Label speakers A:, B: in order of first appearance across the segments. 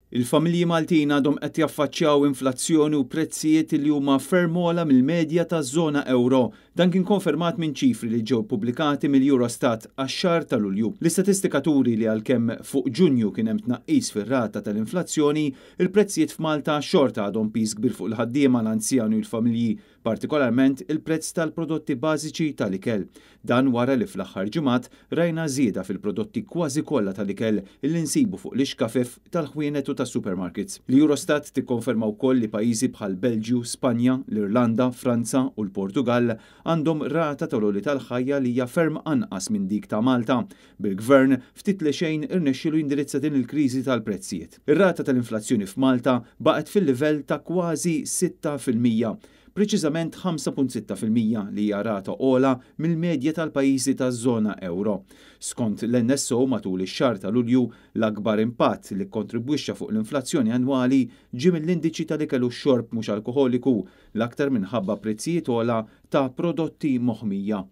A: Il-familji Maltin għadhom qed jaffaċċjaw inflazzjoni u prezzijiet li huma ferm ogħla mill-medja taż-żona ewro. Dan kien konfermat minn ċifri li ġew pubblikati mill-Eurostat għax-xahar ta' Lulju. L-istatistika turi li għalkemm fuq Ġunju kien hemm tnaqqis fir-rata tal-inflazzjoni, il-prezzijiet f'Malta xorta għadhom piż kbir fuq il-ħaddiema, l-anzjani u l-familji, partikolarment il-prezz tal-prodotti bażiċi tal-ikel. Dan wara li fl-aħħar ġimgħat rajna żieda fil-prodotti kważi kollha tal-ikel li nsibu fuq l-ixkafef tal-ħwienet u tas-supermarkets. L-Eurostat tikkonferma wkoll li pajjiżi bħal Belġju, Spanja, l-Irlanda, Franza u l-Portugall għandhom rata tal-għoli tal-ħajja li hija ferm anqas minn dik ta' Malta, bil-Gvern ftit li xejn irnexxielu jindirizza din il-kriżi tal-prezzijiet. Ir-rata tal-inflazzjoni f'Malta baqgħet fil-livell ta' kważi 6%, preċiżament 5.6% li hija rata ogħla mill-medja tal-pajjiżi taż-żona ewro. Skont l-NSO matul ix-xahar ta' Lulju, l-akbar impatt li kkontribwixxa fuq l-inflazzjoni annwali ġie mill-indiċi tal-ikel u x-xorb mhux alkoħoliku, l-aktar minħabba prezzijiet ogħla ta' prodotti moħmija.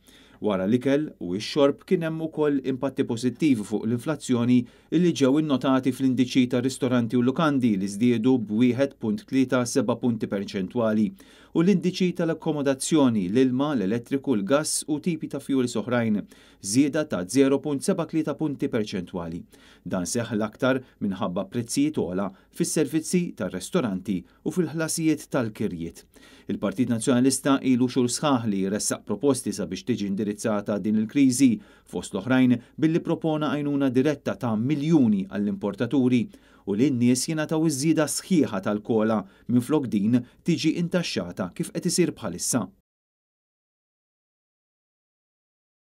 A: Wara l-ikel u x-xorb kien hemm ukoll impatti pożittivi fuq l-inflazzjoni li ġew innotati fl-indiċi tar-ristoranti u lukandi li żdiedu b'1.37 punti perċentwali u l-indiċi tal-akkomodazzjoni, l-ilma, l-elettriku, l-gass u tipi ta' fjuwils oħrajn, żieda ta' 0.73 punti perċentwali. Dan seħħ l-aktar minħabba prezzijiet ogħla fis-servizzi tar-restoranti u fil-ħlasijiet tal-kirjiet. Il-Partit Nazzjonalista ilu xhur sħaħ li jressaq proposti sabiex tiġi indirizzata din il-kriżi, fost l-oħrajn billi propona għajnuna diretta ta' miljuni għall-importaturi u li n-nies jingħataw iż-żieda sħiħa tal-COLA minflok din tiġi intaxxata kif qed isir bħalissa.